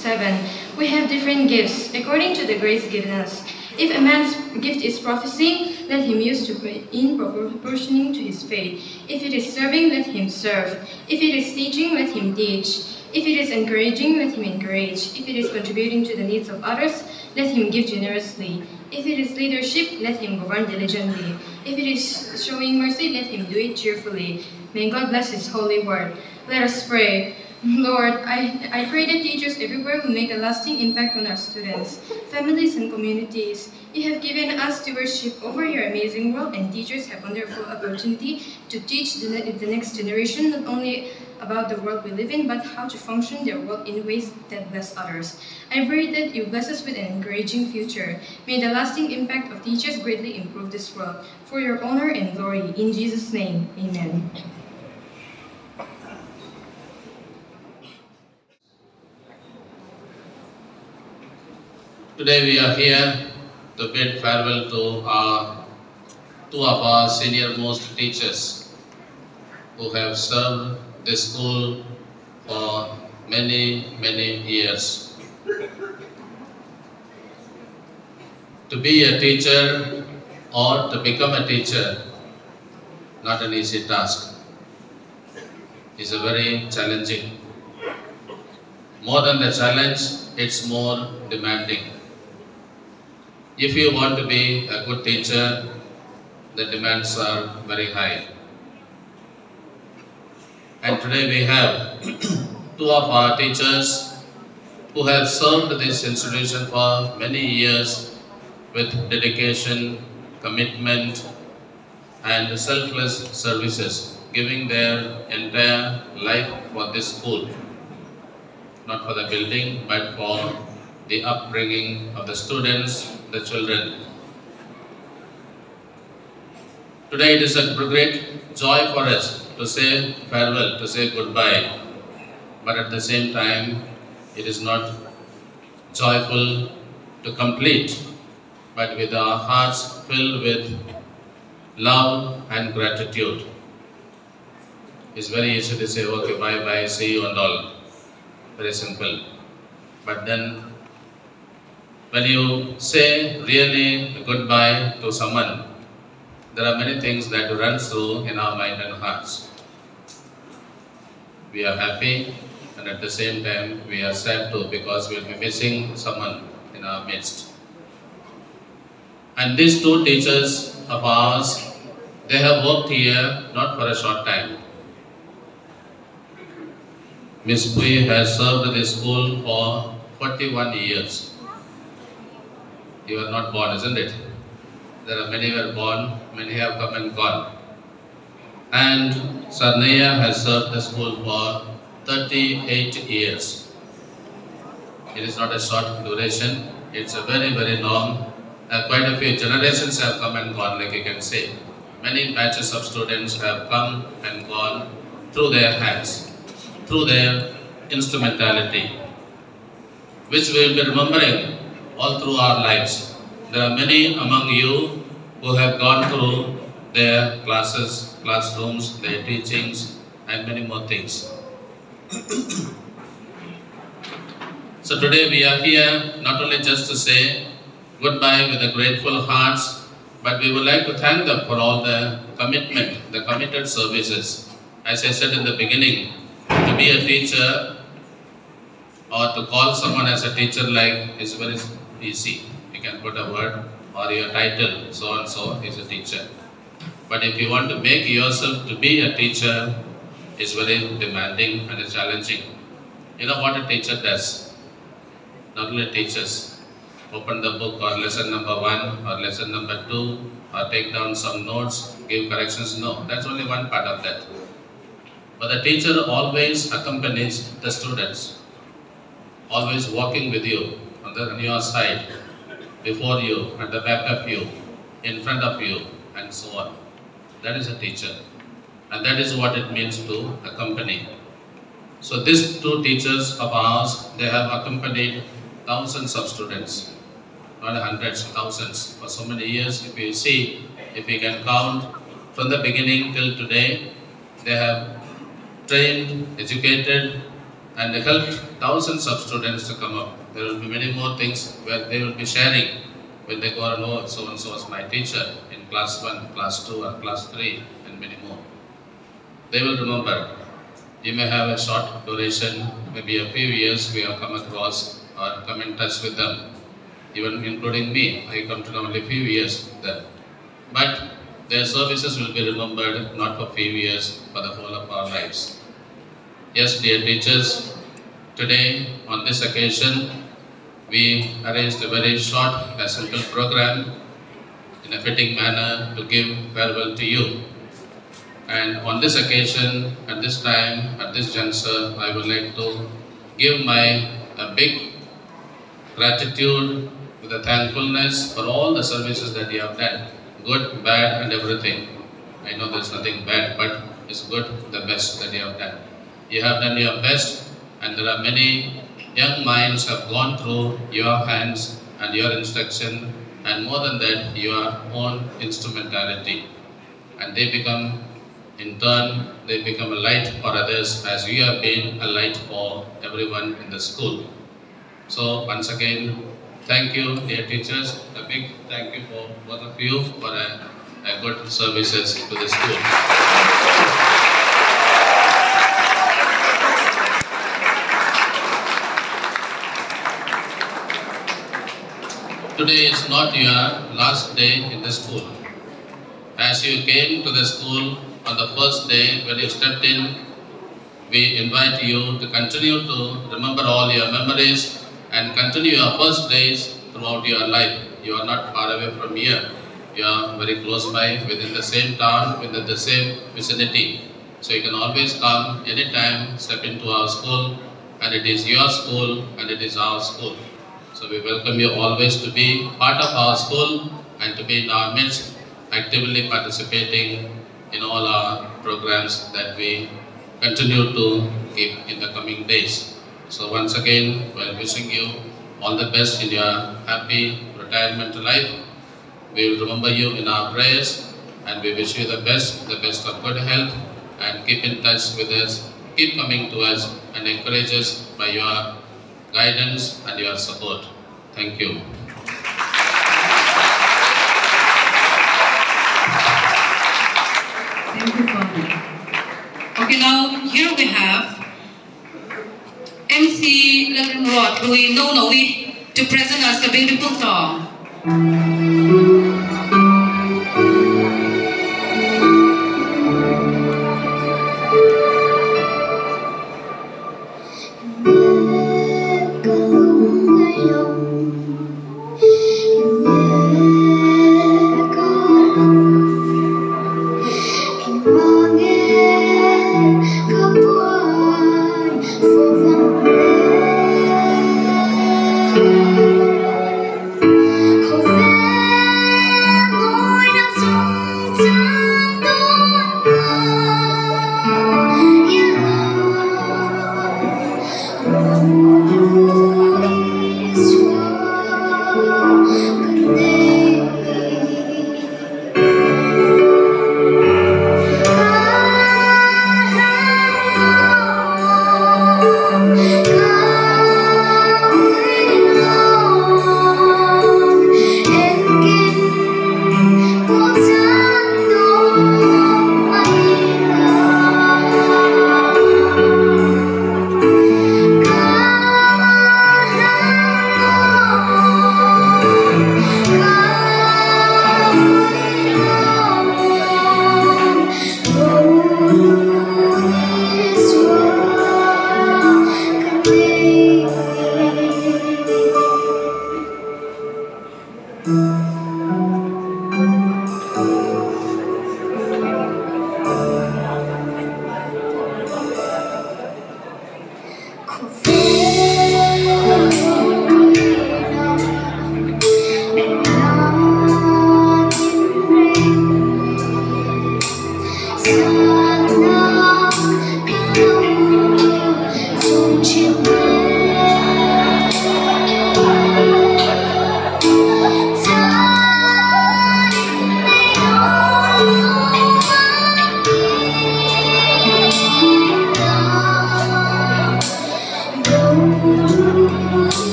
7. We have different gifts according to the grace given us. If a man's gift is prophecy, let him use to in proportioning to his faith. If it is serving, let him serve. If it is teaching, let him teach. If it is encouraging, let him encourage. If it is contributing to the needs of others, let him give generously. If it is leadership, let him govern diligently. If it is showing mercy, let him do it cheerfully. May God bless his holy word. Let us pray. Lord, I pray that teachers everywhere will make a lasting impact on our students, families, and communities. You have given us stewardship over your amazing world, and teachers have wonderful opportunity to teach the next generation not only about the world we live in, but how to function their world in ways that bless others. I pray that you bless us with an encouraging future. May the lasting impact of teachers greatly improve this world. For your honor and glory, in Jesus' name, amen. Today we are here to bid farewell to our two of our senior most teachers who have served this school for many, many years. To be a teacher or to become a teacher, not an easy task. It's a very challenging. More than the challenge, it's more demanding. If you want to be a good teacher, the demands are very high. And today we have two of our teachers who have served this institution for many years with dedication, commitment, and selfless services, giving their entire life for this school. Not for the building, but for the upbringing of the students, the children. Today it is a great joy for us to say farewell, to say goodbye. But at the same time, it is not joyful to complete, but with our hearts filled with love and gratitude. It's very easy to say, okay, bye-bye, see you and all. Very simple. But then, when you say really goodbye to someone, there are many things that run through in our mind and hearts. We are happy, and at the same time we are sad too, because we will be missing someone in our midst. And these two teachers of ours, they have worked here not for a short time. Miss Pui has served this school for 41 years. You were not born, isn't it? There are many were born, many have come and gone. And Sarnaya has served the school for 38 years. It is not a short duration, it's a very, very long. Quite a few generations have come and gone, like you can say. Many batches of students have come and gone through their hands, through their instrumentality, which we will be remembering all through our lives. There are many among you who have gone through their classes, classrooms, their teachings, and many more things. So today we are here not only just to say goodbye with a grateful hearts, but we would like to thank them for all the commitment, the committed services. As I said in the beginning, to be a teacher or to call someone as a teacher like is very easy. You can put a word or your title, so and so is a teacher. But if you want to make yourself to be a teacher, it's very demanding and challenging. You know what a teacher does? Not only teaches, open the book or lesson number 1 or lesson number 2 or take down some notes, give corrections. No, that's only one part of that. But the teacher always accompanies the students, always walking with you on your side, before you, at the back of you, in front of you, and so on. That is a teacher. And that is what it means to accompany. So these two teachers of ours, they have accompanied thousands of students, not hundreds, thousands. For so many years, if you see, if you can count from the beginning till today, they have trained, educated, and helped thousands of students to come up. There will be many more things where they will be sharing when they go and oh, so and so was my teacher in class 1, class 2, or class 3, and many more. They will remember. You may have a short duration, maybe a few years we have come across or come in touch with them. Even including me, I come to know only few years there. But their services will be remembered not for few years, for the whole of our lives. Yes, dear teachers, today on this occasion, we arranged a very short, a simple program in a fitting manner to give farewell to you. And on this occasion, at this time, at this juncture, I would like to give my a big gratitude with a thankfulness for all the services that you have done, good, bad, and everything. I know there's nothing bad, but it's good, the best that you have done. You have done your best, and there are many young minds have gone through your hands and your instruction, and more than that, your own instrumentality. And they become, in turn, they become a light for others as you have been a light for everyone in the school. So once again, thank you, dear teachers. A big thank you for both of you for a good services to the school. Today is not your last day in the school. As you came to the school on the first day when you stepped in, we invite you to continue to remember all your memories and continue your first days throughout your life. You are not far away from here. You are very close by, within the same town, within the same vicinity. So you can always come anytime, step into our school, and it is your school and it is our school. So we welcome you always to be part of our school and to be in our midst, actively participating in all our programs that we continue to keep in the coming days. So once again, while wishing you all the best in your happy retirement life, we will remember you in our prayers, and we wish you the best of good health, and keep in touch with us, keep coming to us and encourage us by your guidance and your support. Thank you. Thank you, Father. Okay, now here we have MC Lalrod Rui Nonowi to present us a beautiful song. Thank you.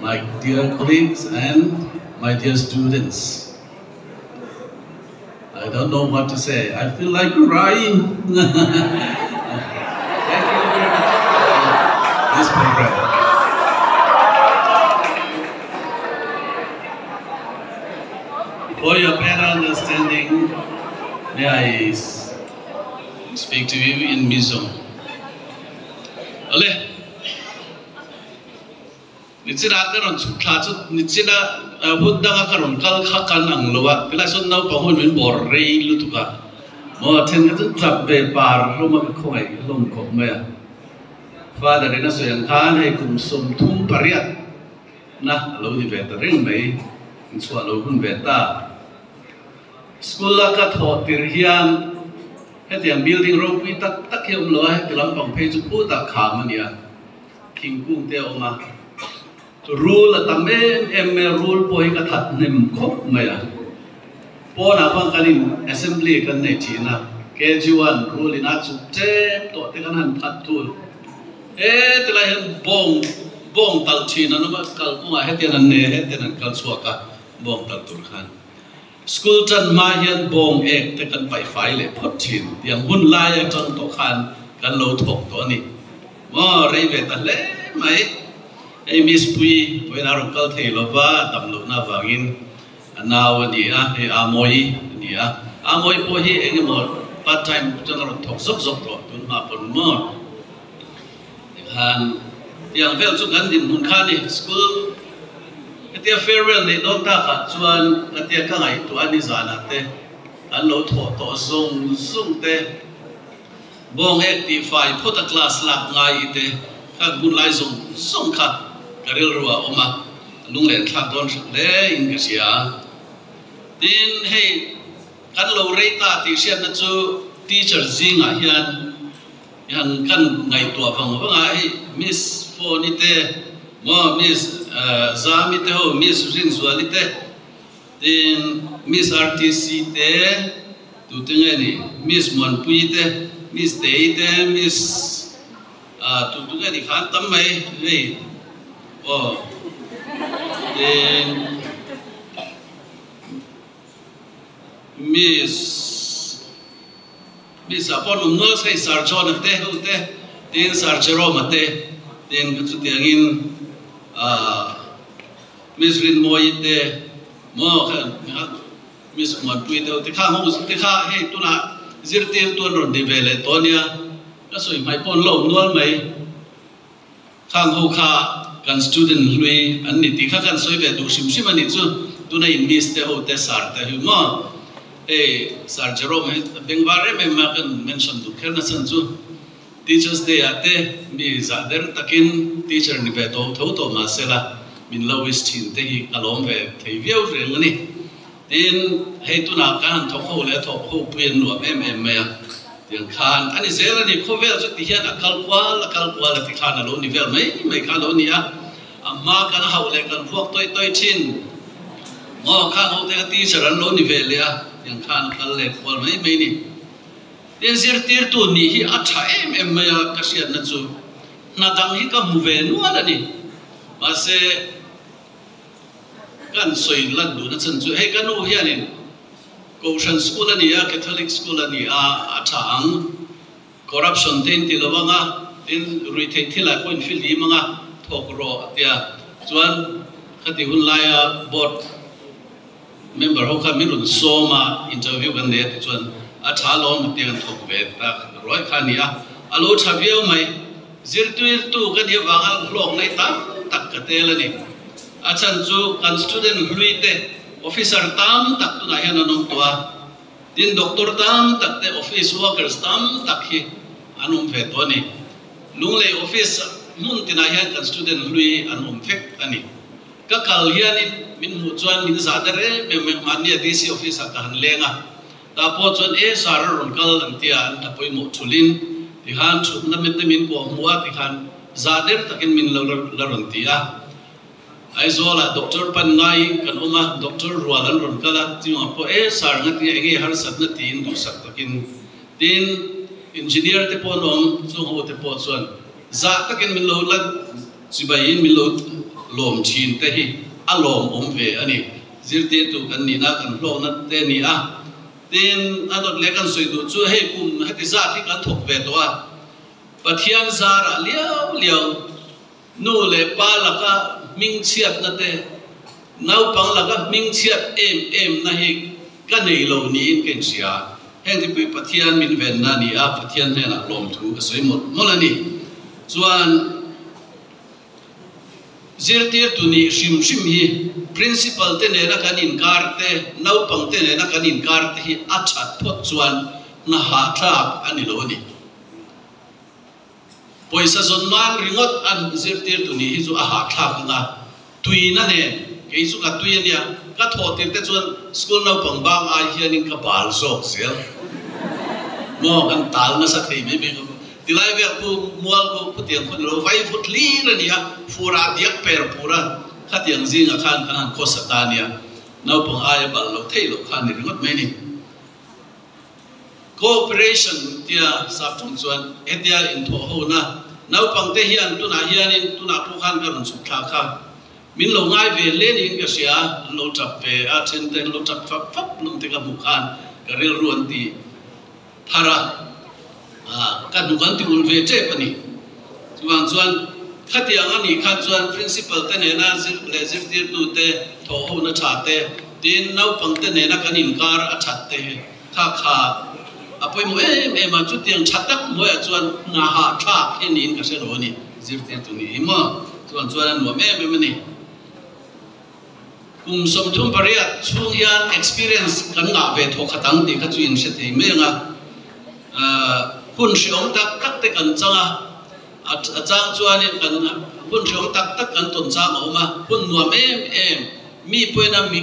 My dear colleagues and my dear students, I don't know what to say. I feel like crying. Thank you very much for this program. For your better understanding, may I speak to you in Mizo. Ale, nichina ka rawn chhuk thla chu nichina hun danga ka rawn kal kha kan ang lo a tilai sawn naupang hun min bawr rei lutuk a maw then kha chu tlap ve par hlawm a ka khawngaih hlawm khawp mai a father in a sawi ang khan hei kum 38 na a lo ni ve ta reng mai inchhuah lo hun ve ta school a ka thawh tirh hian hetiang building ropui tak tak hi a awm lo a heti lampang phei chu phutah kham a ni a. Thingkung te a awm a, rul a tam em em mai a, rul pawh hi ka that hnem khawp mai a. Pawnah khuan kan in assembly kan nei thin a, KG one rul in a chuk tep tawh te kan han that thul. He tilai hian bawng bawng talh thin an awm a, kalkawngah hetiang an nei a, hetiang an kal chhuak a bawng talh tur khan. School tan hma hian bawng ek te kan paih fai leh phawt thin tiang hun lai atang tawh khan kan lo thawk tawh a ni. Maw rei ve ta hle mai. Hei Miss Pui pawhin a rawn kal thei lova dam lohna avangin a nau a ni a, hei Amawi a ni a. Amawi pawh hi eng emaw part time chuan a rawn thawk zawk zawk tawh tun hma pawn maw. Tikhan tiang vel chu kan dinhmun kha a ni. School hetia farewell neih dawn takah chuan hetia ka ngaihtuah a ni zanah te kan lo thawh tawh zawng zawng te bawng ek tih fai phawt a class lak ngai i te kha hun lai zawng zawng kha ka rilru ah a awm a, lunglen thlak dawn hret hle in ka hria. Tin hei kan lo rei ta tih hriatna chu teacher zingah hian Hian kan ngaihtuah vang vang a, hei Miss Fawni te maw Miss Zami te ho Miss Rinzuali te tin Miss RTC te tute nge ni Miss Muanpuii te Miss Tei te Miss tutu nge ni khan tam mai hei aw tin Miss Miss ah pawh nung nual hei Sir John a te ho te tin Sir Jerome a te tin ka chutiangin ah Miss Rinmawii te maw kha Miss Muanpuii te ho te kha ho te kha hei tunah zirtirtu an rawn ti ve leh tawh ania ka sawi hmai pawh an la awm nual mai. Khang ho kha kan student hlui an ni tih kha kan sawi ve duh hrim hrim a nih chu. Tuna in miss te ho te sir te hi maw hei Sir Jerome hi bengvar em em a kan mention duh kher nachhan chu Teachers Day ah te mi zah der takin teacher ni ve tawh tho tawh mahsela min lo wish thin te hi ka lawm ve thei viau reng a ni. Tin, hei tunah kan han thawk ho leh a thawk ho pui an nuam em em mai a, tiang khan a ni zel a ni, khawvel chu ti hian a kal kual a kal kual a ti khan a lo ni vel mai mai kha a lo ni a, a hma kan hauh leh kan vuak tawi tawi thin. Maw khang ho te kha teacher an lo ni ve leh a tiang khan kal leh kual mai mai ni. Tin zirtirtu nih hi a tha em em mai a ka hriatna chu hna dang hi ka hmu ve nual a ni. Mahse kan sawi lan duhna chhan chu hei ka nu hianin Kohhran school a ni a, Catholic school a ni a, a tha ang. Corruption te in ti lo ang a, tin ruihtheih thil ah pawh in fihlim ang a, thawk rawh a tia. Chuan khati hun laia board member ho khan min rawn sawm a, interview kan nei a ti chuan a tha alawm a tia kan thawk ve tak ruai kha a ni a. A lo tha viau mai. Zirtirtu ka nih avanga hlawk nei tam tak ka tel a ni. A chhan chu kan student hlui te officer tam tak tunah hian an awm tawh a. Tin, doctor tam tak te, office workers tam tak hi an awm ve tawh a ni. Lunglei office hmun tinah hian kan student hlui an awm vek a ni. Ka kal hianin min hmuh chuan min zah der em em em, mahnia DC office ah ka han leng a, tah pawh chuan e sir a rawn kal an tia, an ta pawimawh thulhin tikhan thutna te min kawh hmuh a tikhan zah der takin min lo la rawn ti a. Aizawlah doctor pan ngai kan awm a, doctor rual an rawn kal a, chungah pawh e sir nga tinge enge harsatna tiin duhsak takin tin engineer te pawh an awm, chung ho te pawh chuan zah takin min lo la chibaiin min lo lawm thin te hi a lawmawm ve a ni. Zirtirtu kan nihna kan hlawkna te a ni a, tin a dawt leh kan sawi duh chu hei kum heti zat hi kan thawk ve tawh a, Pathian zarah liau liau Nu leh pa laka hmingchhiatna te, naupang laka hmingchhiat em emna hi ka nei lo niin ka inhria. Heng te pui Pathian min venna a ni a, Pathian hnenah lawmthu ka sawi mawlh mawlh a ni. Chuan zirtirtu nih hrim hrim hi Principal te nena kan inkar te, naupang te nena kan inkar te hi a that phawt chuan hna hahthlak a ni lo a ni. Pawisa zawn nan ringawt an zirtirtu nih hi chu a hahthlak ang a, tuina nen, kei chu ka tui a nia, ka thawh tir te chuan school naupang bang ai hianin ka bal zawk zel maw, kan tal nasa thei mai mai khawp. Tilai vel khu mual khu khutiang khu ni lo, vai vut hlir a ni a, fur ah diak per pur a, khatiang zingah khan kan han khawsa ta a nia, naupang aia bal lo theih loh kha a ni ringawt mai a ni. Cooperation tia sap ṭawng chuan hetia inthawh hona naupangte hian tunah hianin tunah pawh khan ka rawn chhuk thlak kha min lo ngai ve hle niin ka hria, an lo ṭap ve a, ṭhente an lo ṭap fap fap lum te ka hmuh khan ka rilru an ti thar a, ka hnuk an ti ulh ve ṭep a ni. Chuvang chuan khatiang a nih khan chuan Principal te nena zir leh zirtirtu te thawh hona ṭha te, tin naupangte nena kan inkar a ṭhat te hi Kha kha a pawimawh em em a, chutiang tha tak hnuaiah chuan hna hahthlak hi niin ka hre lo a ni, zirtirtu ni hi maw? Chuan chuan a nuam em em a ni. Kum 38 chhung hian experience kan ngah ve thawk khat ang tih kha chu in hre thei mai ang a, hun hreawm tak tak te kan chang a, a chang chuanin kan hun hreawm tak tak kan tawn chang a awm a, hun nuam em em mi pawhin a mi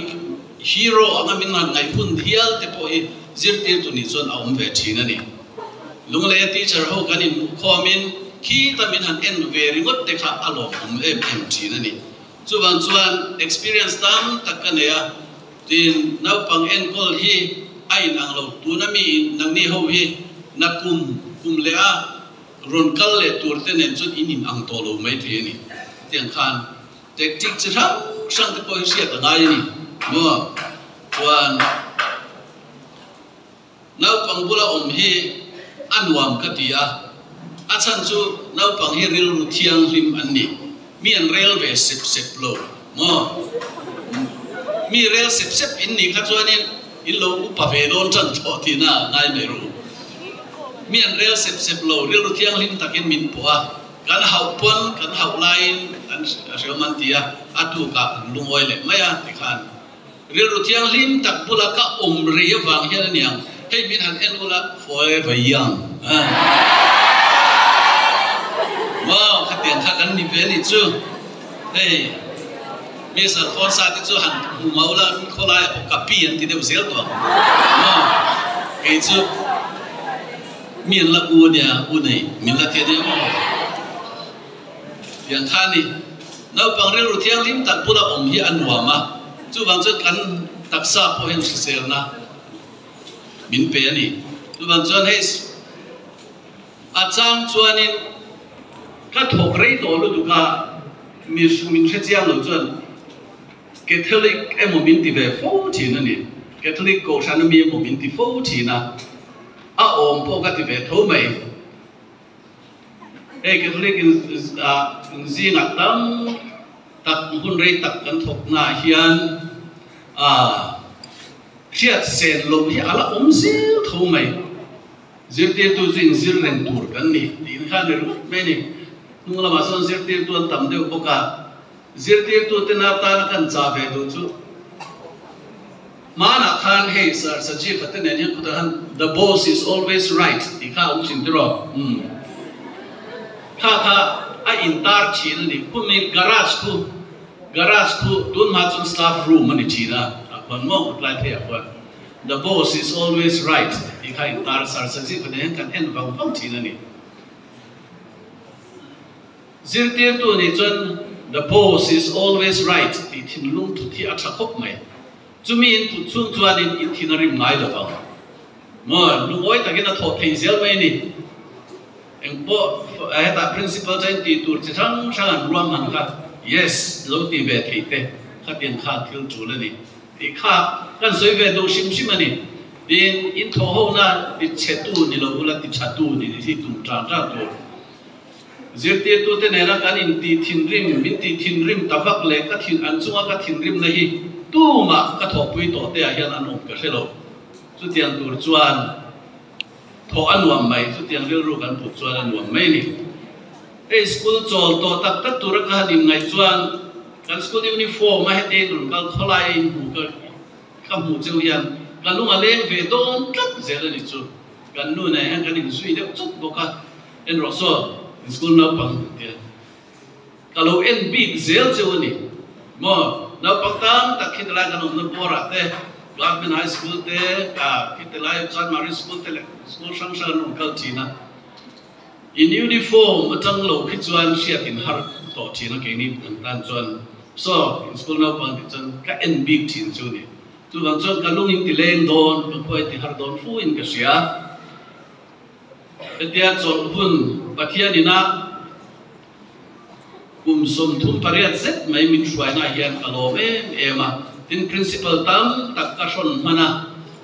Hero anga min han ngaih hun hial te pawh hi zirtirtu nih chuan a awm ve thin a ni. Lungleia teacher ho kan inhmuh khawmin khita min han en ve ringawt te kha a lawmawm em em thin a ni. Chuvang chuan experience tam tak ka nei a, tin naupang enkawl hi a inang lo. Tuna mi in nangni ho hi na kum kum leh a rawn kal leh tur te nen chuan in inang tawh lo maithei a ni. Tiang khan Tactic chi hrang hrang te pawh hi hriat a ngai a ni maw? Chuan naupang bula awm hi a nuam ka ti a, a chhan chu naupang hi rilru thianghlim an ni, mi an rel ve sep sep lo maw? Mi rel sep sep in nih kha chuanin in lo upa ve dawn tan tawh tihna a ngai mai ru. Mi an rel sep sep lo, rilru thianghlim takin min pawh a. Kan hauh pawn kan hauh laiin an hreawm an ti a, a tukah an lungawi leh mai a tikhan rilru thianghlim tak bula ka awm rei avang hian a niang hei min han en ula forever young wow khatiang kha kan ni ve anih chu hei Miss Alphonsa te chu han hmu mau la khawlai ah pawh ka pi an ti deuh zel tawh ang maw kei chu. Mi an la u ania, u nei min la ti ania maw? Tiang kha a ni. Naupang rilru thianghlim tak bula awm hi a nuam a. Chuvang chuan kan taksa pawh hian hriselna min pe a ni. Chuvang chuan hei a chang chuanin ka thawk rei tawh lutuk a, mi min hre chiang lo chuan Catholic emaw min ti ve fo thin a ni. Catholic kohhran ami emaw min ti fo thin a, a awm pawh ka ti ve tho mai. Hei Catholic zingah tam tak hun rei tak kan thawk naah hian hriat sen loh hi a la awm zel tho mai. Zirtirtu chu inzir reng tur kan ni tih kha a ni ringawt mai a ni. Hnung lamah sawn zirtirtu an tam deuh bawk a, zirtirtute na tana kan chah ve duh chu Hmanah khan hei Sir Sajiva te nen hian khutah khan The boss is always right tih kha a awm thin tiraw? Umm. Kha kha a intar thin a ni. Khumi garage khu, garage khu tun hma chuan staff room a ni thin a, ah khuan maw khutlai phei ah khuan The boss is always right tih kha a intar a, Sir Sajiva nen hian kan en vang vang thin a ni. Zirtirtu nih chuan The boss is always right tih thinlung thut hi a tha khawp mai. Chumi in put chhung chuanin in thin a rim ngai lo vang. Maw, lungawi takin a thawh thei zel mai a ni. Engpawh hetah principal chuan tih tur chi hrang hrang an ruam han kha yes lo ti ve thei te khatiang khan thil tul a ni tih kha kan sawi ve duh hrim hrim a ni. Tin, in thawh hona ti chhetu ni lo ula ti thatu ni hi tum tan tan tur. Zirtirtute nena kan intih thinrim, min tih thinrim ta vak leh ka thin an chunga ka thinrimna hi tumah ka thawhpui tawh te ah hian an awm ka hre lo. Chutiang tur chuan thawh a nuam mai, chutiang rilru kan put chuan a nuam mai a ni. Hei school chawl tawh tak tak tura ka han inngaih chuan kan school uniform a heti in rawn kal khawlai a inhmu ka ka hmuh cheu hian ka lung a leng ve dawn tlat zel a ni chu. Kan nu nen hian kan inzui deuh chawt bawk a. En rawh saw, in school naupang tia ka lo en bik zel cheu a ni maw? Naupang tam tak khi tilai kan awmna Bawrah te, Government High School te, ah khi tilai Chanmari School te leh school hrang hrang an rawn kal thin a. In uniform atang lo khi chuan hriat in har tawh thin a keini an tan chuan. Saw, in school naupang tih chuan ka en bik thin chu a ni. Chuvang chuan ka lung in ti leng dawn, ka khuai ti har dawn fu in ka hria. Hetia chawlh hun Pathian ina kum 38 zet mai min hruaina hian ka lawm em em a, tin Principal tam tak ka hrawn hman a,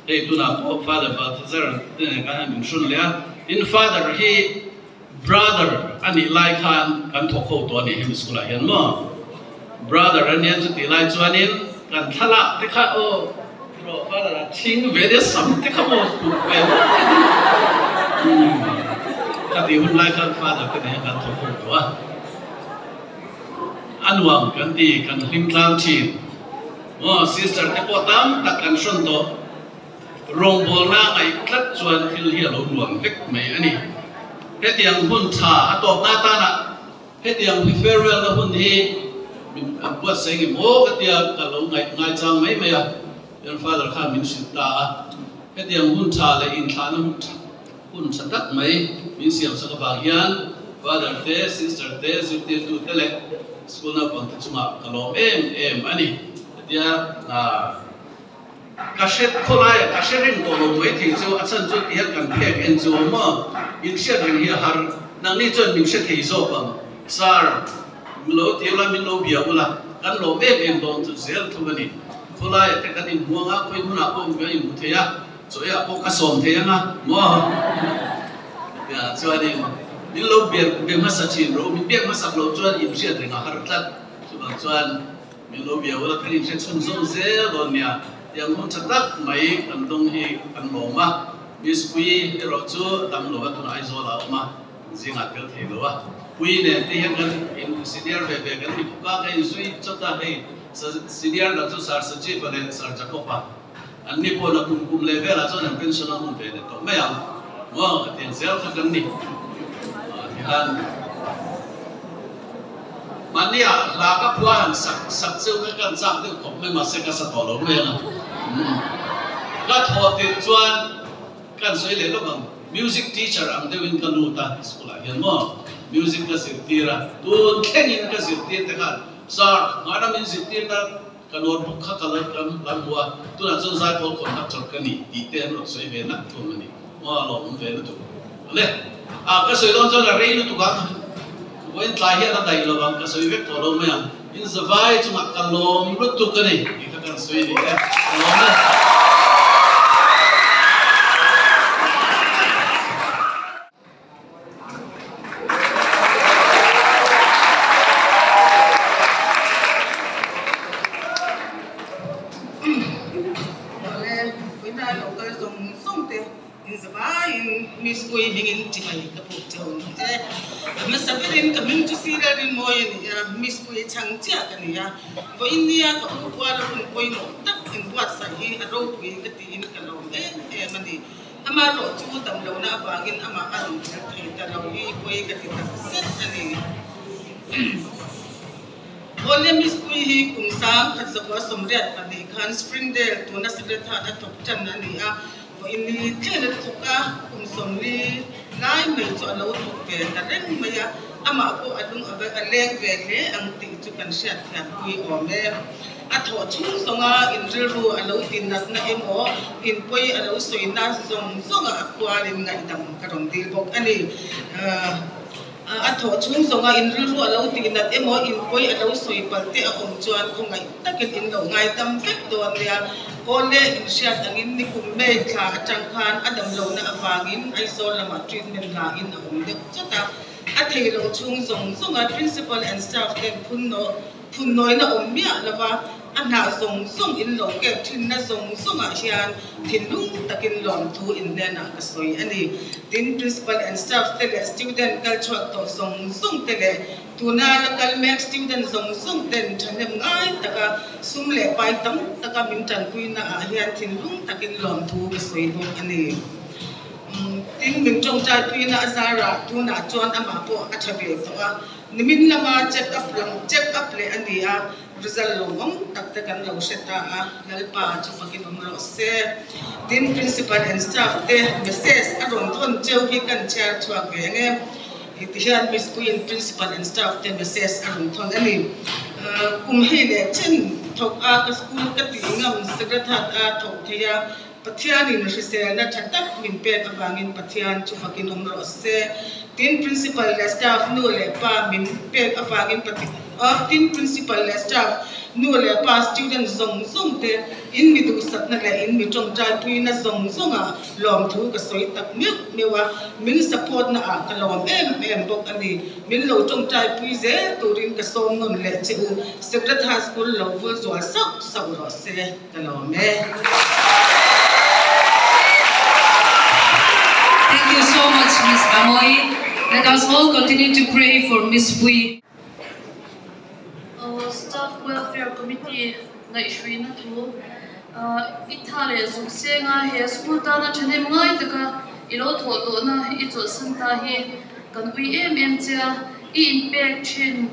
hei tunah pawh Father Balthazar te nen khan an inhrawn leh a, tin Father hi Brother a nih lai khan kan thawk ho tawh a ni hemi school ah hian maw? Brother a nia chutih lai chuanin kan thlalak te kha aw rawh Father a thing ve nia sam te kha maw put ve umm ka tih hun lai khan Father te nen kan thawk ho tawh a, a nuam kan ti kan hlim tlang thin maw Sister te pawh tam tak kan hrawn tawh. Rawngbawlna ngaih tlat chuan thil hi a lo nuam vek mai a ni. Hetiang hun tha a tawpna atana hetiang hi farewell na hun hi min an buatsaih nge maw ka tia ka lo ngaih ngaichang mai mai a, Your Father khan min hrilh ta a. Hetiang hun tha leh inthlahna hun tha hun tha tak mai min siamsak avang hian Father te, Sister te, zirtirtu te leh school naupang te chungah ka lawm em em a ni. Hetia Ka hre khawlai a, ka hre reng tawh lo mai thei chu, a chhan chu tihian kan phek en chu awm maw? In hriat reng hi a har, nangni chuan min hre thei zawk ang, Sir, min lo ti ula, min lo bia ula, kan lawm em em dawn chu zel thung a ni. Khawlaiah te kan inhmuang a, khawi hmunah pawh kan inhmu thei a, chaw eiah pawh ka sawm thei ang a, maw? Tia chuanin min lo be hmasa thin rawh u, min biak hmasak loh chuan in hriat reng a har tlat, chuvang chuan. Min lo bia ula kan inhre chhun zawm zel dawn nia, tiang hun tha tak mai kan dawng hi kan lawm a, Miss Puii erawh chu dam lo a tunah Aizawl ah a awm a, zingah tel thei lo a, Puii nen te hian kan in senior ve ve kan ni bawk a, ka inzui chawt a, hei senior lah chu Sir Sajiva leh Sir Jacob-a an ni pawh na kum kum leh velah chuan an pension a hun ve leh tawh mai ang maw ka tiang zel kha kan ni tihan. Mahnia hla ka phua han sak sak cheu kha kan chak deuh khawp mai mahse ka sa tawh lo mai ang a. Ka thawh tirh chuan kan sawi leh lawk ang, music teacher ang deuhin ka lut a school ah hian maw music ka zirtir a, tun thlengin ka zirtir te khan sir hmana min zirtir na. Ka notebook kha ka la la hmu a, tunah chuan zaipawl conductor ka ni tih te an rawn sawi ve nak thung a ni. Maw a lawmawm ve lutuk. Awle, ah ka sawi dawn chuan a rei lutuk ang, vawiin tlai hian a daih lo ang, ka sawi vek tawh lo mai ang. In zavai chungah ka lawm lutuk a ni tih kha kan sawi a ni e, ka lawm e. Awle, puina lo kal zawng zawng te in zavaiin Miss Pui hmingin chibai ka puk cheu ni e. Ka hmasa berin ka hming chu Sir Rinmawia a ni a, Miss Pui chhang chiah ka ni a. Vawiin nia ka u kuala hun pawimawh tak inbuatsaih hi a ropui ka tiin ka lawm em em a ni. Amaherawh chu dam lohna avangin amah a rawn kher thei ta lo hi pawi ka ti tak zet a ni. Awle Miss Pui hi kum sang khat zakua 82 khan Springdale tuna Secrethat a thawk tan a ni a, vawiin ni tlem a thawk a, kum 40 lai mai chu a lo thawk ve ta reng mai a, amah pawh a lung a leng ve hle ang tih chu kan hriatthiam pui awm e. A thawh chhung zawnga in rilru a lo ti natna emaw, in pawi a lo sawina zawng zawnga a khualin ngaihdam ka rawn dil bawk a ni. A thawh chhung zawnga in rilru a lo ti nat emaw, in pawi a lo sawi palh te a awm chuan khawngaih takin in lo ngaidam vek dawn nia. Awle in hriat angin nikum May thla atang khan a damlohna avangin Aizawl lamah treatment la in a awm deuh chawt a. A thei lo chhung zawng zawnga Principal and staff ten phunnaw Phunnawina awm miah lova a hnah zawng zawng in lo kep thinna zawng zawngah hian thinlung takin lawmthu in hnenah ka sawi a ni. Tin, Principal and staff te leh student kal chhuak tawh zawng zawng te leh tuna la kal mek student zawng zawng ten thahnem ngai taka sum leh pai tam taka min tanpuina ah hian thinlung takin lawmthu ka sawi bawk a ni. Tin, min tawngtaipuina a zarah tunah chuan amah pawh a tha ve tawh a. Nimin lama check up lam check up leh a ni a, result lo awm tak te kan lo hre ta a, Lalpa chu fakin awm rawh se. Tin, Principal and staff te message a rawn thawn cheu hi kan chhiar chhuak ve ang e. Ti hian Miss Puiin Principal and staff te message a rawn thawn a ni. Kum hei leh chen thawk a ka school ka tih ngam Secrethat a thawk thei a, Pathianin hriselna tha tak min pek avangin Pathian chu fakin awm rawh se. Tin, Principal leh staff nu leh pa min pek avangin Tin, Principal leh staff nu leh pa student zawng zawng te in mi duhsakna leh in mi tawngtaipuina zawng zawngah lawmthu ka sawi tak meuh meuh a, min support na ah ka lawm em em bawk a ni. Min lo tawngtaipui zel turin ka sawm nawn leh che u. Secret High School lo vul zual sauh sauh rawh se. Ka lawm e. Thank you so much Miss Amoy. Let us all continue to pray for Miss Pui. Staff Welfare Committee ngaihhruina thu i tha leh zuk senga he school tana thahnem ngai taka i lo thawh tawhna i chawlhsan ta hi kan ui em em che a, i inpek thin.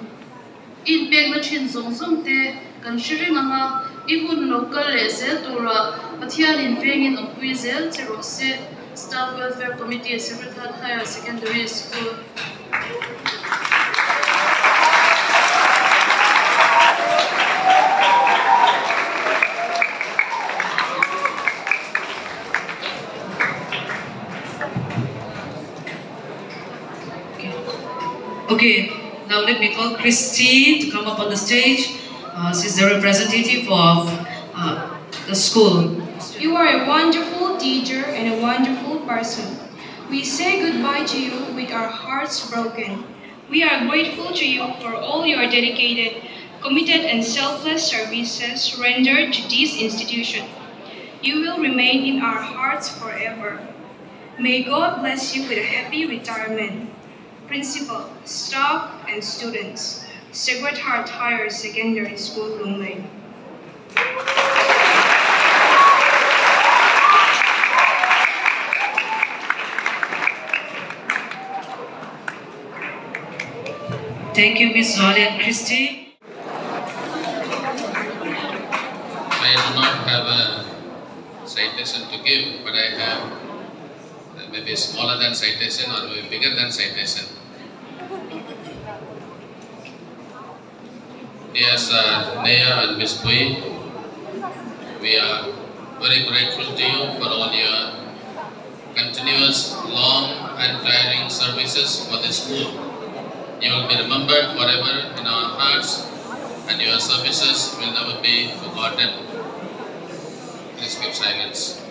I inpekna thin zawng zawng te kan hre reng ang a, i hun lo kal leh zel turah Pathianin vengin awmpui zel che rawh se, Staff Welfare Committee, Sacred Heart Higher Secondary School. Okay, now let me call Christine to come up on the stage. Uh, she's the representative of uh, the school. You are a wonderful teacher and a wonderful person. We say goodbye to you with our hearts broken. We are grateful to you for all your dedicated, committed and selfless services rendered to this institution. You will remain in our hearts forever. May God bless you with a happy retirement. Principal, staff, and students, Sacred Heart Higher Secondary School, Lunglei. Thank you, Ms. Zwale and Christy. I do not have a citation to give, but I have maybe smaller than citation or maybe bigger than citation. Dear Sir Naya and Miss Pui, We are very grateful to you for all your continuous, long and tiring services for the school. You will be remembered forever in our hearts, and your services will never be forgotten. Please keep silence.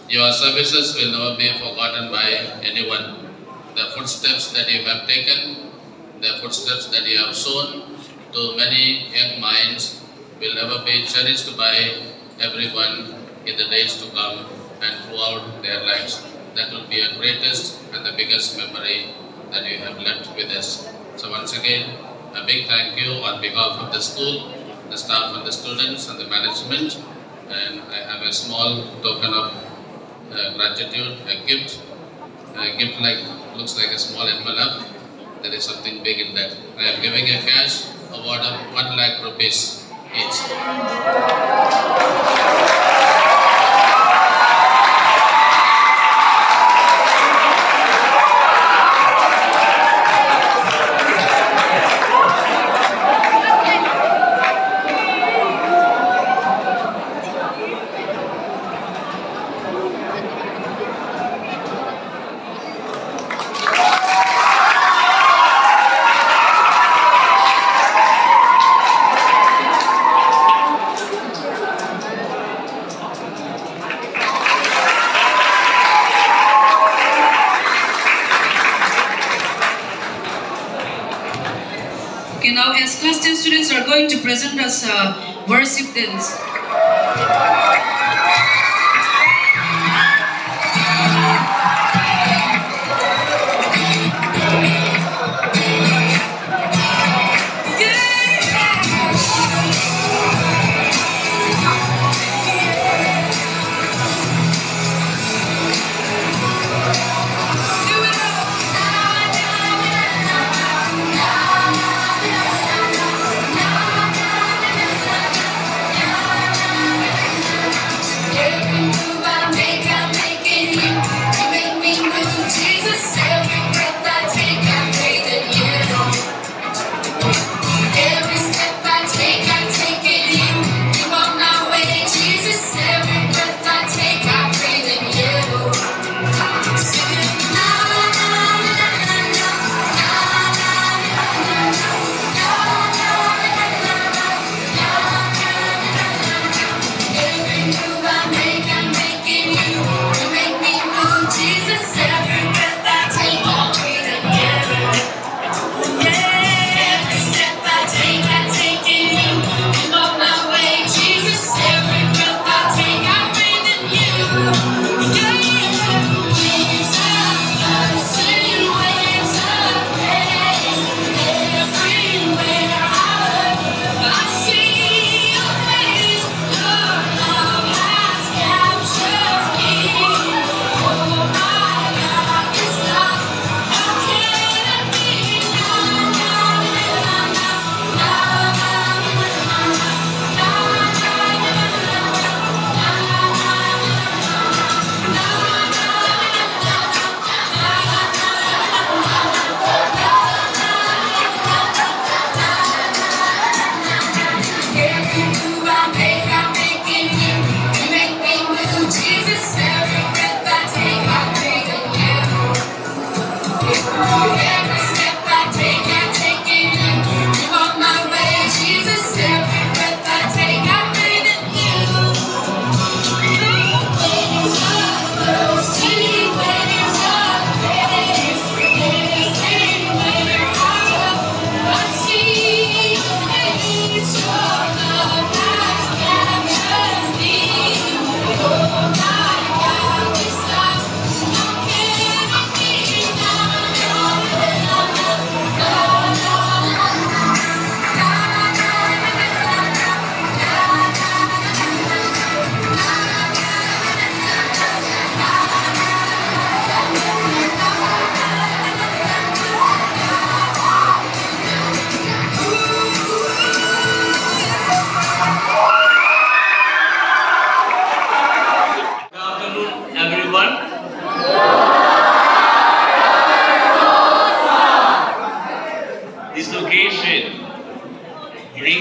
Your services will never be forgotten by anyone. The footsteps that you have taken, the footsteps that you have sown to many young minds will ever be cherished by everyone in the days to come and throughout their lives. That will be your greatest and the biggest memory that you have left with us. So once again, a big thank you on behalf of the school, the staff and the students and the management. And I have a small token of gratitude, a gift. A gift like looks like a small envelope. There is something big in that. I am giving a cash award of 1 lakh rupees each. Okay, now as class 10 students are going to present us worship dance.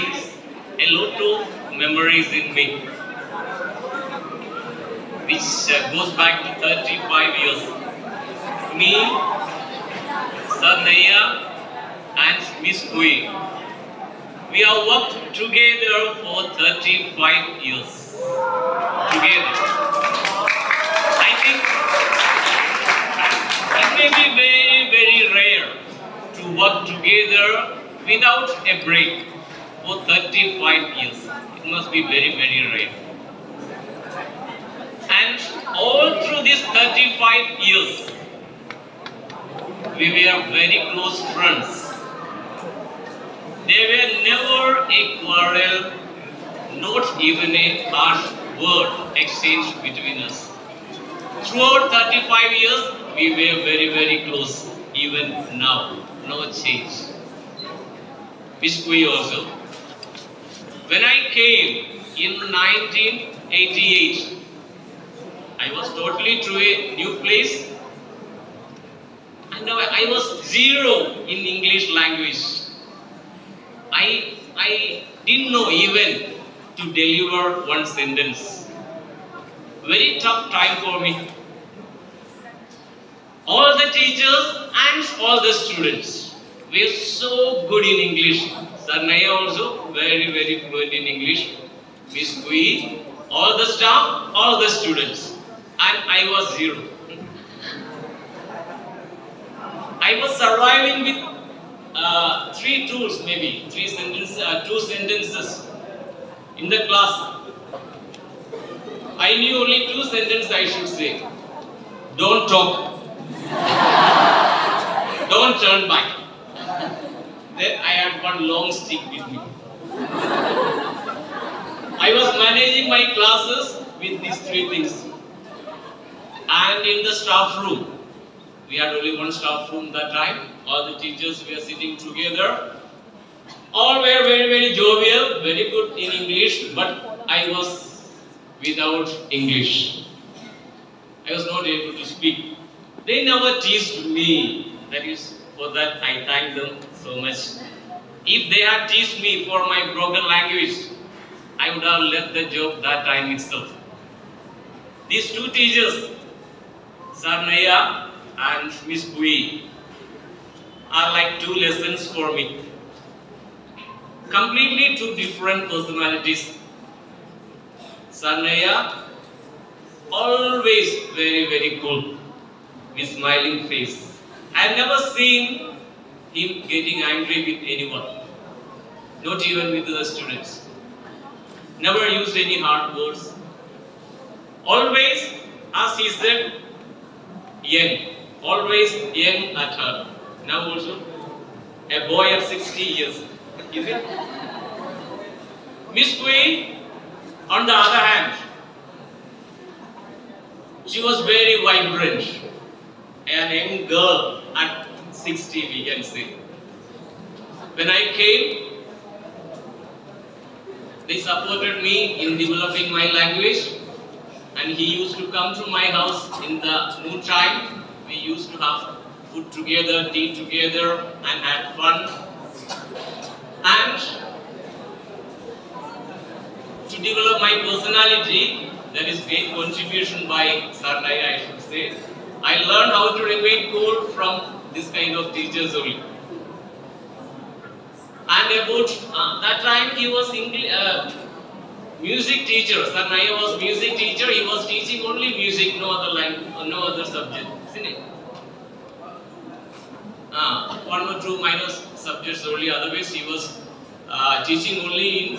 brings a lot of memories in me, which goes back to 35 years. Me, Sir Naiah and Miss Pui, we have worked together for 35 years. Together. I think it may be very, very rare to work together without a break for 35 years. It must be very, very rare. And all through these 35 years, we were very close friends. There were never a quarrel, not even a harsh word exchanged between us. Throughout 35 years, we were very, very close, even now. No change. Miss Pui also. When I came in 1988, I was totally to a new place. And now I was zero in English language. I didn't know even to deliver one sentence. Very tough time for me. All the teachers and all the students were so good in English. Sir Naiah also very, very fluent in English. Miss Pui, all the staff, all the students. And I was zero. I was surviving with three tools, maybe, two sentences in the class. I knew only two sentences I should say. Don't talk. Don't turn back. Then I had one long stick with me. I was managing my classes with these three things. And in the staff room, we had only one staff room that time. All the teachers were sitting together. All were very, very jovial, very good in English, but I was without English. I was not able to speak. They never teased me. That is, for that I thank them so much. If they had teased me for my broken language, I would have left the job that time itself. These two teachers, Sir Naiah and Miss Pui, are like two lessons for me. Completely two different personalities. Sir Naiah, always very, very cool, with smiling face. I have never seen him getting angry with anyone, not even with the students. Never used any hard words. Always, as he said, young. Always young at heart. Now also, a boy at 60 years. Is it? Miss Pui, on the other hand, she was very vibrant. An young girl at 60, we can say. When I came, they supported me in developing my language, and he used to come to my house in the noon time. We used to have food together, tea together, and had fun. And to develop my personality, there is great contribution by Sir Naiah, I should say. I learned how to remain cool from this kind of teachers only. And about that time he was English, music teacher. Sir Naiah was music teacher. He was teaching only music, no other line, no other subject, isn't it? One or two minor subjects only. Otherwise, he was teaching only in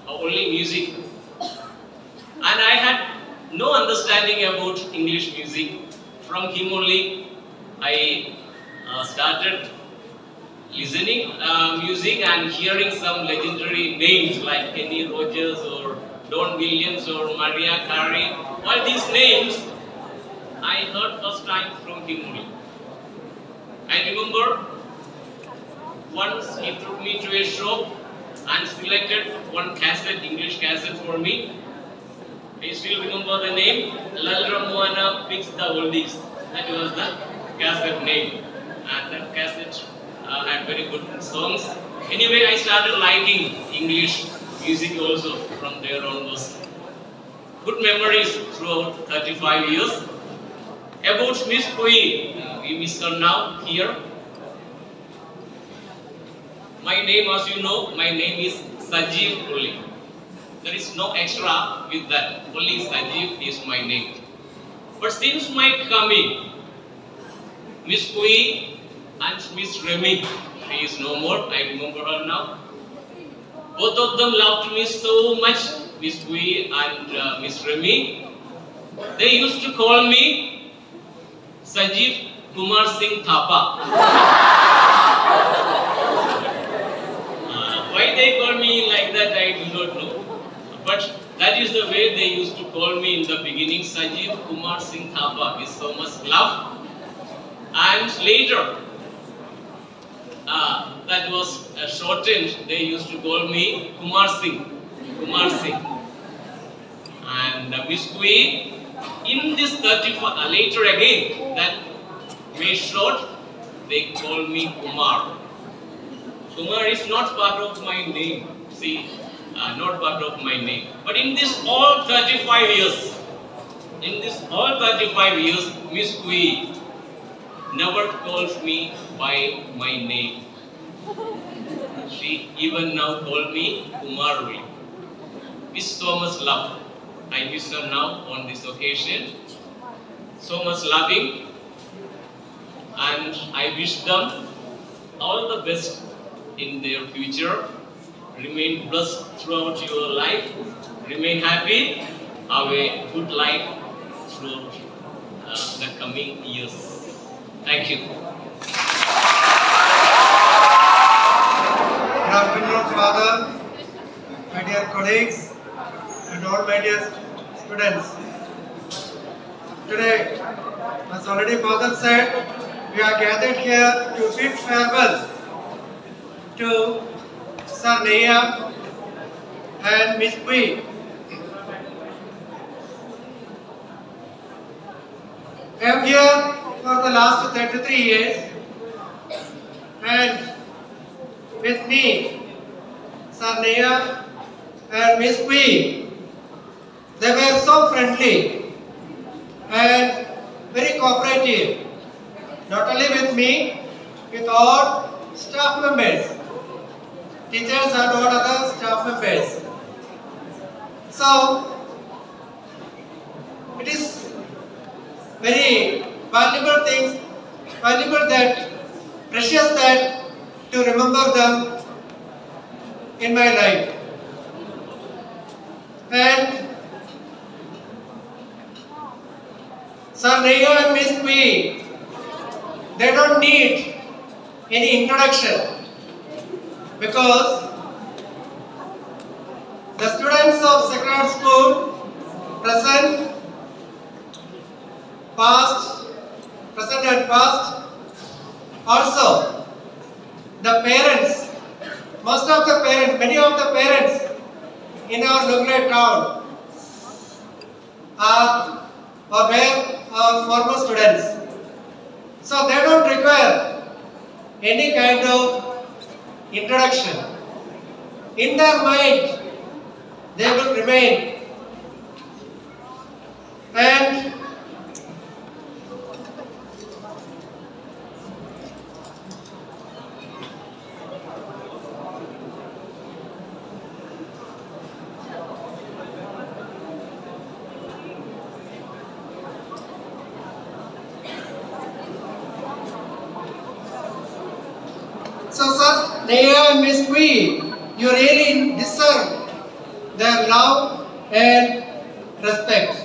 only music. And I had no understanding about English music. From him only, I started listening music and hearing some legendary names like Kenny Rogers or Don Williams or Mariah Carey. All these names I heard first time from him only. I remember once he took me to a shop and selected one cassette, English cassette for me. I still remember the name, Lalramwana Picks the Oldies. That was the cassette name. And that cassette had very good songs, Anyway, I started liking English music also from there onwards. Good memories throughout 35 years. About Miss Pui, we miss her now here. My name, as you know, my name is Sajeev only. There is no extra with that. Only Sajeev is my name. But since my coming, Miss Pui and Miss Remy, she is no more, I remember her now. Both of them loved me so much, Miss Pui and Miss Remy. They used to call me Sajeev Kumar Singh Thapa. Why they call me like that, I do not know. But that is the way they used to call me in the beginning, Sajeev Kumar Singh Thapa, with so much love. And later, that was shortened, they used to call me Kumar Singh, Kumar Singh. And Miss Pui, in this 35, later again, that made short, they call me Kumar. Kumar is not part of my name, see, not part of my name. But in this all 35 years, Miss Pui never calls me by my name. She even now called me Kumar only. With so much love. I miss her now on this occasion. So much loving. And I wish them all the best in their future. Remain blessed throughout your life. Remain happy. Have a good life throughout the coming years. Thank you. Good afternoon, Father, my dear colleagues, and all my dear students. Today, as already Father said, we are gathered here to bid farewell to Sir Neya and Miss Pui. I am here for the last 33 years, and with me, Sir Neya and Miss Pui, they were so friendly and very cooperative, not only with me, with all staff members, teachers and all other staff members. So, it is very valuable things, valuable that, precious that, to remember them in my life. And Sir Neya and Miss Pui, they don't need any introduction, because the students of Sacred Heart School, present, past, present and past, also the parents, most of the parents, many of the parents in our Lunglei town are or were our former students. So they don't require any kind of introduction. In their mind, they will remain. And so, Sir Neya and Miss Pui, you really deserve their love and respect.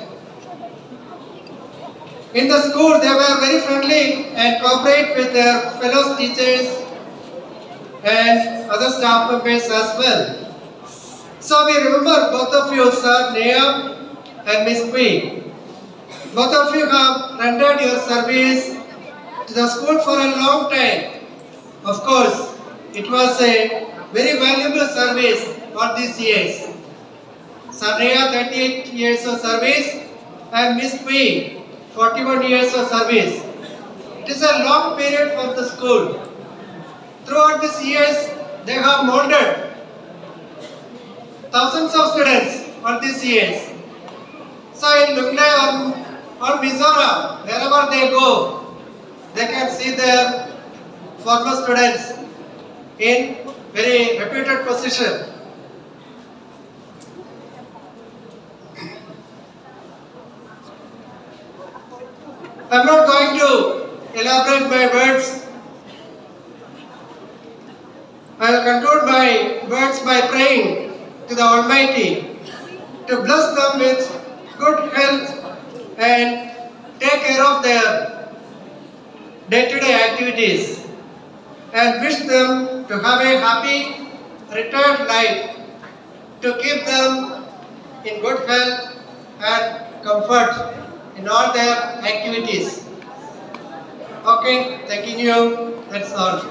In the school, they were very friendly and cooperate with their fellow teachers and other staff members as well. So we remember both of you, Sir Neya and Miss Pui. Both of you have rendered your service to the school for a long time. Of course, it was a very valuable service for these years. Sir Neya, 38 years of service, and Miss Pui, 41 years of service. It is a long period for the school. Throughout these years, They have molded thousands of students all these years. So in Lunglei or Mizoram, wherever they go, they can see their former students in very reputed position. I'm not going to elaborate my words. I will conclude my words by praying to the Almighty to bless them with good health and take care of their day-to-day activities and wish them to have a happy retired life, to keep them in good health and comfort in all their activities. Okay, thanking you. That's all.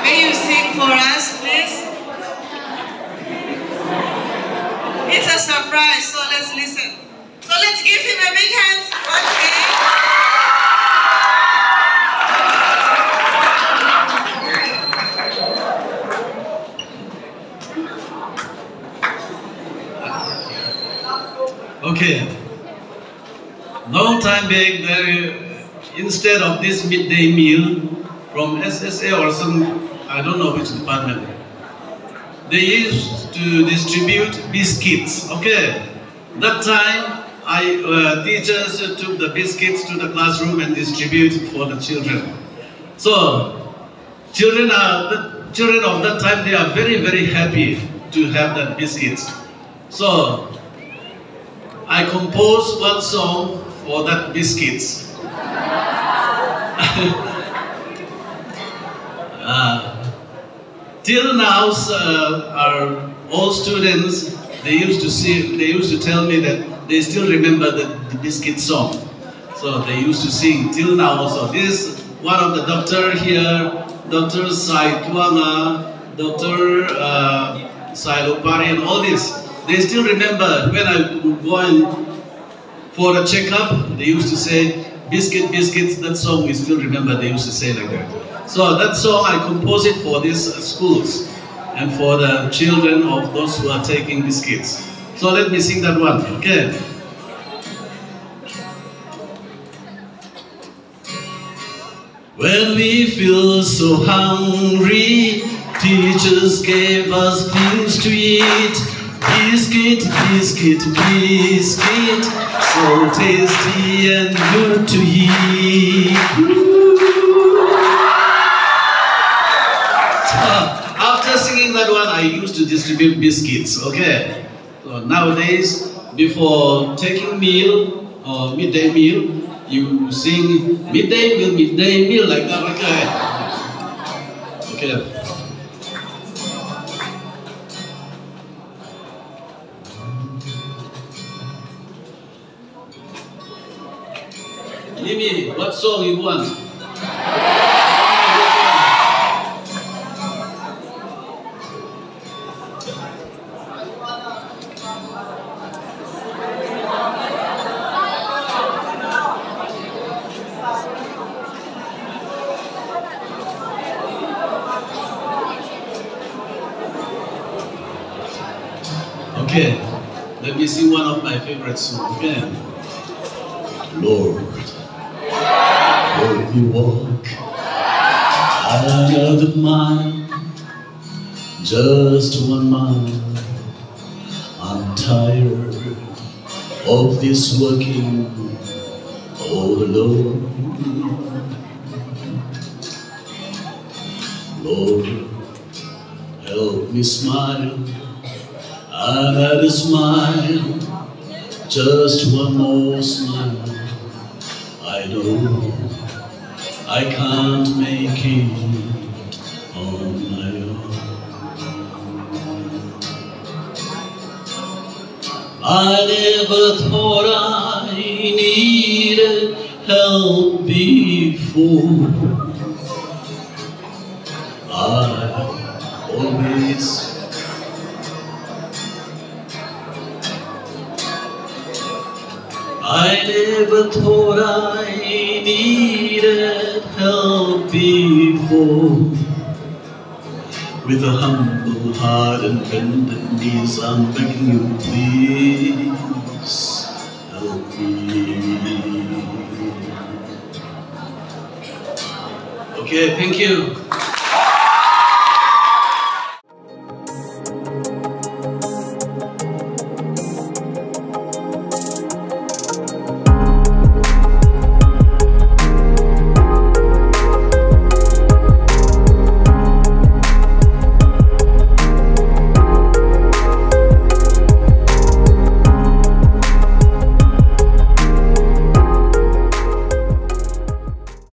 May you sing for us, please? It's a surprise, so let's listen. So let's give him a big hand once again. Okay. Long time back, there, instead of this midday meal from SSA or some, I don't know which department, they used to distribute biscuits. Okay. That time, teachers took the biscuits to the classroom and distributed for the children. So, the children of that time, they are very, very happy to have that biscuits. So, I composed one song for that biscuits. Till now, our old students, they used to tell me that they still remember the biscuit song. So they used to sing till now also. This one of the doctor here, Dr. Sai Tuanga, Dr. Sai Lopari, and all this. They still remember when I would go and for a checkup, they used to say, biscuit, biscuits, that song we still remember, they used to say like that. So that song, I composed it for these schools and for the children of those who are taking biscuits. So let me sing that one, okay? When we feel so hungry, teachers gave us things to eat. Biscuit, biscuit, biscuit, so tasty and good to eat. So, after singing that one, I used to distribute biscuits, okay? So nowadays, before taking meal, midday meal, you sing midday meal, midday meal like that, okay? Okay. Mimi, what song you want? Okay, let me sing one of my favorite songs again. Lord, help me walk another mile, just 1 mile. I'm tired of this working all alone. Lord, help me smile, another smile, just one more smile. I know I can't make it on my own. I never thought I needed help before. I never thought I needed help before. With a humble heart and bended knees, I'm begging you, please help me. Okay, thank you.